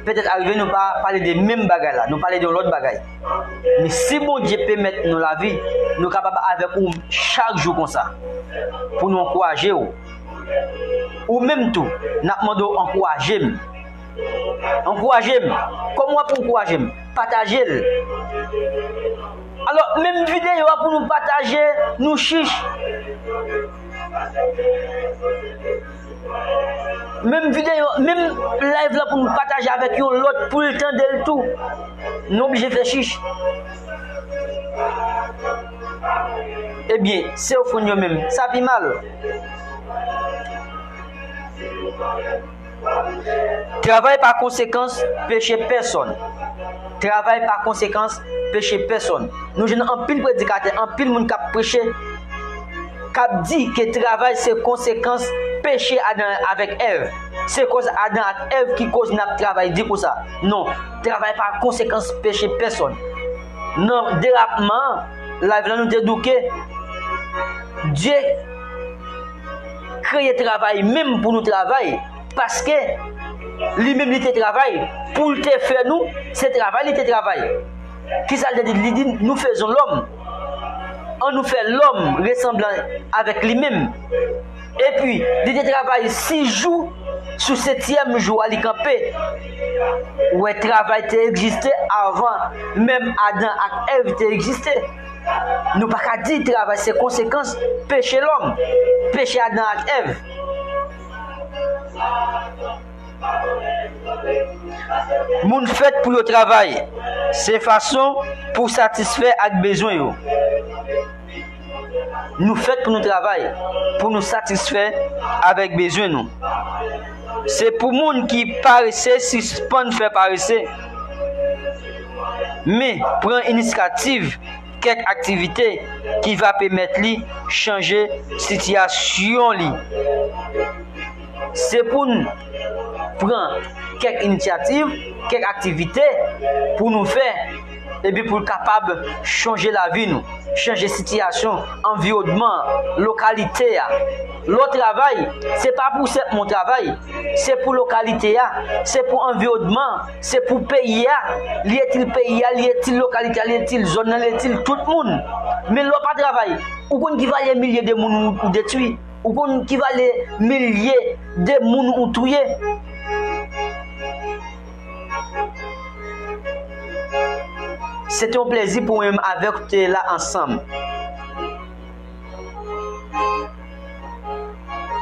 petèt arive nou pa pale de menm bagay la, nou pale de yon lòt bagay. Men si Bondye pèmèt nou lavi, nou kapab avèk ou chak jou konsa pou nou ankouraje w. Ou menm tou, n ap mande w ankouraje m. Ankouraje m. Kòman w ap ankouraje m? Pataje l. Alò, menm videyo a pou nou pataje, nou chich. Menm videyo, menm live la pou nou pataje avèk yon lòt pou l tande l tou. Nou oblije fè chich. Ebyen, se ofrann yo menm. Sa pi mal. Travay pa konsekans peche pèsonn. Travay pa konsekans peche pèsonn. Nou jwenn anpil predikatè, anpil moun k ap preche, k ap di ke travay se konsekans peche Adan avèk Èv. Se koz Adan ak Èv ki koz n ap travay di konsa. Non, travay pa konsekans peche pèsonn. Nan derapman an, live la nou te douke. Dye kreye travay menm pou nou travay, paske li menm li te travay, pou l te fè nou, se travay li te travay. Kisa l te di? Li di, nous faisons l'homme. An nou fè lòm resemblan avèk li menm. Epi, li te travay sis jou, sou setyèm jou a, li kanpe. Ou wè, travay te egziste avan menm Adan ak Èv te egziste. Nou pa ka di travay se konsekans peche lòm, peche Adan ak Èv. Moun fèt pou yo travay, se fason pou satisfè ak bezwen yo. Nou fèt pou nou travay, pou nou satisfè avèk bezwen nou. Se pou moun ki parese sispann fè parese, men pran inisyativ kèk aktivite ki va pèmèt li chanje sitiyasyon li. Se pou n pran kèk inisyativ, kèk aktivite pou nou fè, epi pou l kapab chanje lavi nou, chanje sitiyasyon, anviwònman, lokalite a. Lè w travay, se pa pou sèlman w travay, se pou lokalite a, se pou anviwònman, se pou peyi a, li itil peyi a, li itil lokalite a, li itil zòn nan, li itil tout moun. Men lè w pa travay, ou konn ki valè milye de moun ou, ou detwi? Ou konn ki valè milye de moun ou touye? Se te yon plèzi pou mwen menm avèk ou te la ansanm.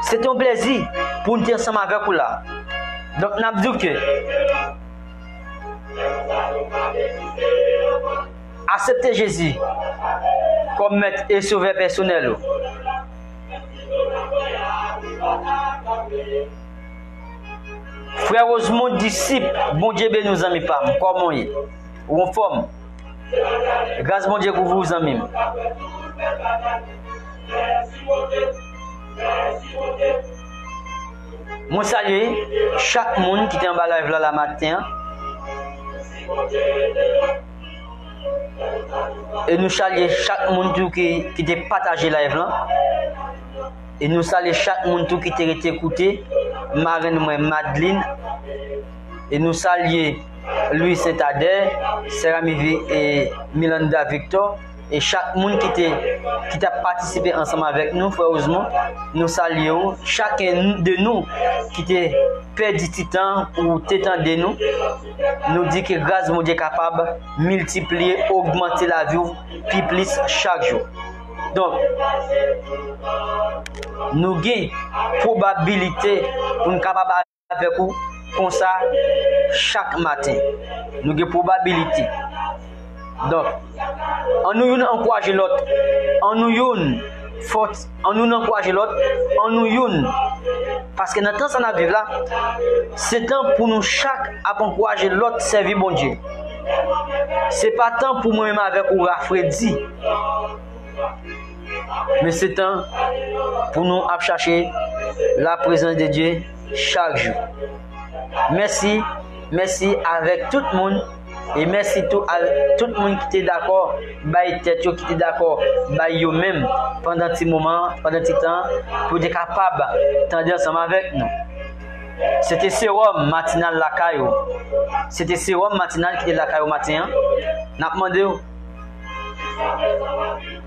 Se te yon plèzi pou n te ansanm avèk ou la. Donk, n ap di w ke aksepte Jezi kòm Mèt e Sovè pèsonèl ou. Frè Rosemond, disip, Bondye beni w, zanmi pa m. Kòman w ye? Ou anfòm? Gras Bondye kouvri w, zanmi m. Mwen salye chak moun ki te anba live la, la maten an. E nou salye chak moun tou ki, ki te pataje live lan. E nou salye chak moun tou ki te rete koute. Marenn mwen, Madeline. E nou salye Louis Saint-Ader, Sè Ramivi e Milanda Victor. E chak moun ki te, ki t ap patisipe ansanm avèk nou, frè Rosemond, nou salye w. Chaken de nou ki te pèdi ti tan ou te tande nou, nou di ke gras Bondye kapab miltipliye, ogmante lavi w pi plis chak jou. Donk, nou gen pwobabilite pou n kapab avèk ou konsa chak maten. Nou gen pwobabilite. Donk, annou youn ankouraje lòt. Annou youn fòt. Annou youn ankouraje lòt. Annou youn. Paske nan tan sa n ap viv la, se tan pou nou chak ap ankouraje lòt sèvi Bondye. Se pa tan pou mwen menm avèk ou rafredi. Men se tan pou nou ap chache la prezans de Dye chak jou. Mèsi, mèsi avèk tout moun, e mèsi tou a tout moun ki te dakò bay tèt yo, ki te dakò bay yo menm pandan ti moman, pandan ti tan, pou te kapab tande ansanm avèk nou. Se te sewòm matinal lakay ou. Se te sewòm matinal ki te lakay ou maten an. N ap mande w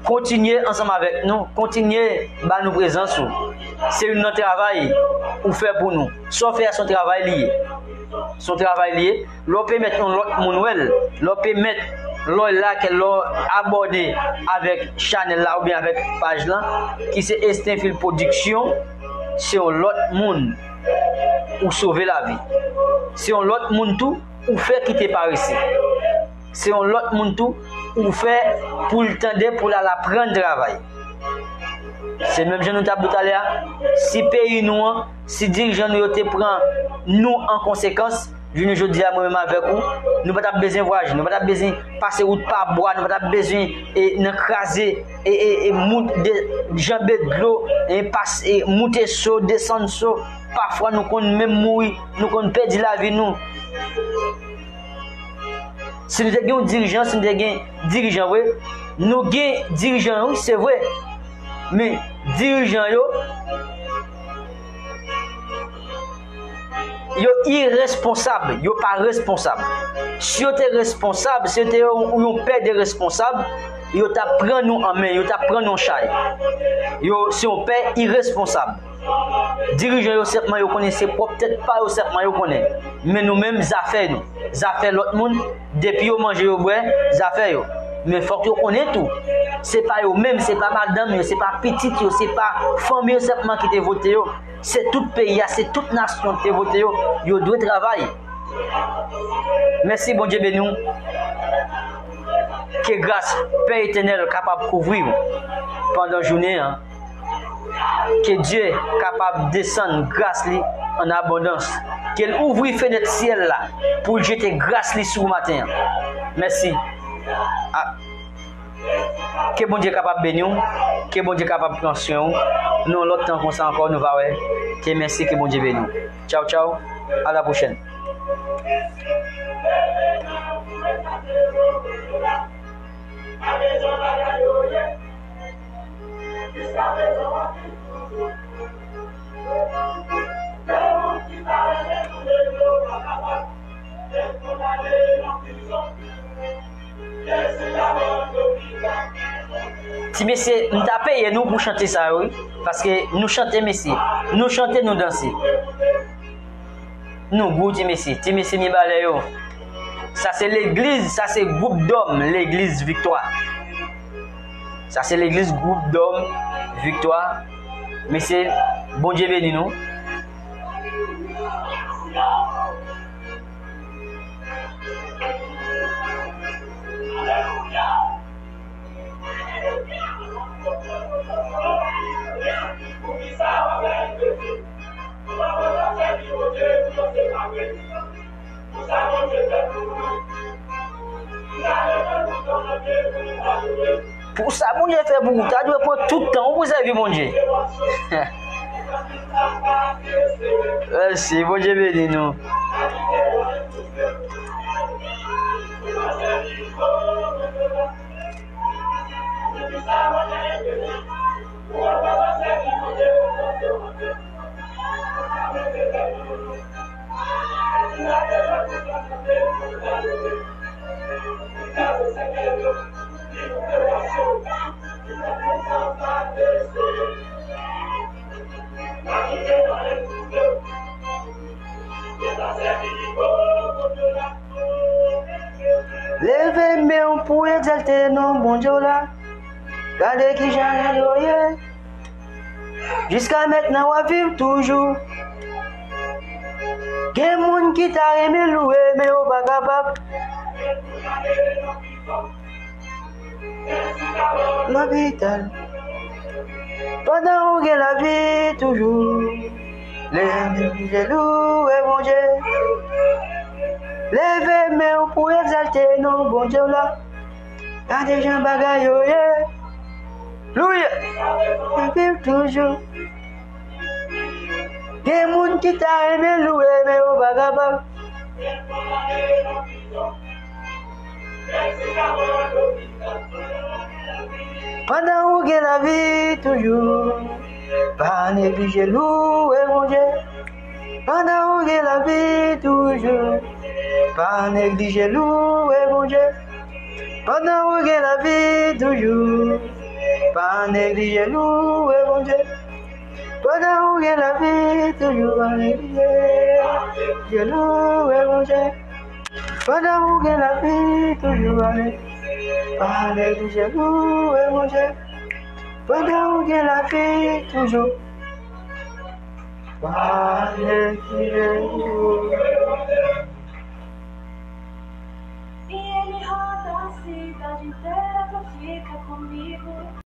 kontinye ansanm avèk nou, kontinye ba nou prezans ou. Se youn nan travay ou fè pou nou. Sa w fè a se yon travay li ye. Se yon travay li ye. Lè w pèmèt yon lòt moun wè l, lè w pèmèt, lè w like, lè w abòne avèk chanèl la oubyen avèk paj lan, ki se Estenfil Pwodiksyon, se yon lòt moun ou sove lavi. Se yon lòt moun tou ou fè kite parese. Se yon lòt moun tou ou fè pou l tande, pou l al aprann travay. Se menm jan nou t ap di w talè a, si peyi nou an, si dirijan nou yo te pran nou an konsekans, jounen jodi a, mwen menm avèk ou, nou pa t ap bezwen vwayaje, nou pa t ap bezwen pase wout pa bwa, nou pa t ap bezwen, e, nan kraze, e, e, e, mout, de, janbe dlo, e, pas, e, moute so, desann so. Pafwa nou konn menm mouri, nou konn pèdi lavi nou. Si nou te gen yon dirijan, si nou te gen dirijan vre, nou gen dirijan wi, se vre. Men dirijan yo, yo iresponsab, yo pa responsab. Si yo te responsab, si yo te yon, yon pè de responsab, yo t ap pran nou an men, yo t ap pran nou an chay. Yo se yon pè iresponsab. Dirijan yo sèlman yo konnen, se pwòp tèt pa yo sèlman yo konnen. Men nou menm, zafè nou, zafè lòt moun, depi yo manje, yo bwè, zafè yo. Men fòk yo konnen tou, se pa yo menm, se pa madanm yo, se pa pitit yo, se pa fanmi yo sèlman ki te vote yo. Se tout peyi a, se tout nasyon ki te vote yo. Yo dwe travay. Mèsi, Bondye beni w. Ke gras Pè Etènèl kapab kouvri w pandan jounen an. Ke Dye kapab desann gras li an abondans. Ke l ouvri fenèt syèl la pou l jete gras li sou ou maten an. Mèsi. A, ke Bondye kapab beni w. Ke Bondye kapab pran swen w. Nou, yon lòt tan konsa ankò, nou va wè. Ke mèsi, ke Bondye beni w. Tchaw, tchaw. A la pwochèn. Ti mesye, m ta peye nou pou chante sa yo, wi. Paske nou chante, mesye. Nou chante, nou danse. Nou gou, ti mesye. Ti mesye Mibalè yo. Sa se legliz, sa se gwoup dòm, legliz Viktwa. Sa se legliz gwoup dòm Viktwa. Mesye, Bondye beni nou. Pou sa Bondye fè pou ou, ta dwe pran tout tan ou pou sèvi Bondye. Mèsi, Bondye beni nou. Leve men w pou egzalte non Bondye w la. Gade kijan yo ye. Jiska mentnan w ap viv toujou. Gen moun ki ta renmen louwe, men yo pa kapab. Lopital. Pandan ou gen lavi toujou, leve men w pou egzalte non Bondye. Leve men w pou egzalte non Bondye w la. Gade jan bagay yo ye. Louye. Ap viv toujou. Gen moun ki ta renmen louwe, men yo pa kapab. Pandan ou gen lavi toujou, pa neglije louwe Bondye. Pandan ou gen lavi toujou, pa neglije louwe Bondye. Pandan ou gen lavi toujou, pa neglije louwe Bondye. Pandan ou gen lavi toujou, pa neglije louwe Bondye. Pandan ou gen lavi toujou, pa ne-, pa neglije louwe Bondye. Pandan ou gen lavi toujou, pa neglije louwe. E ele roda a cidade inteira pra ficar comigo.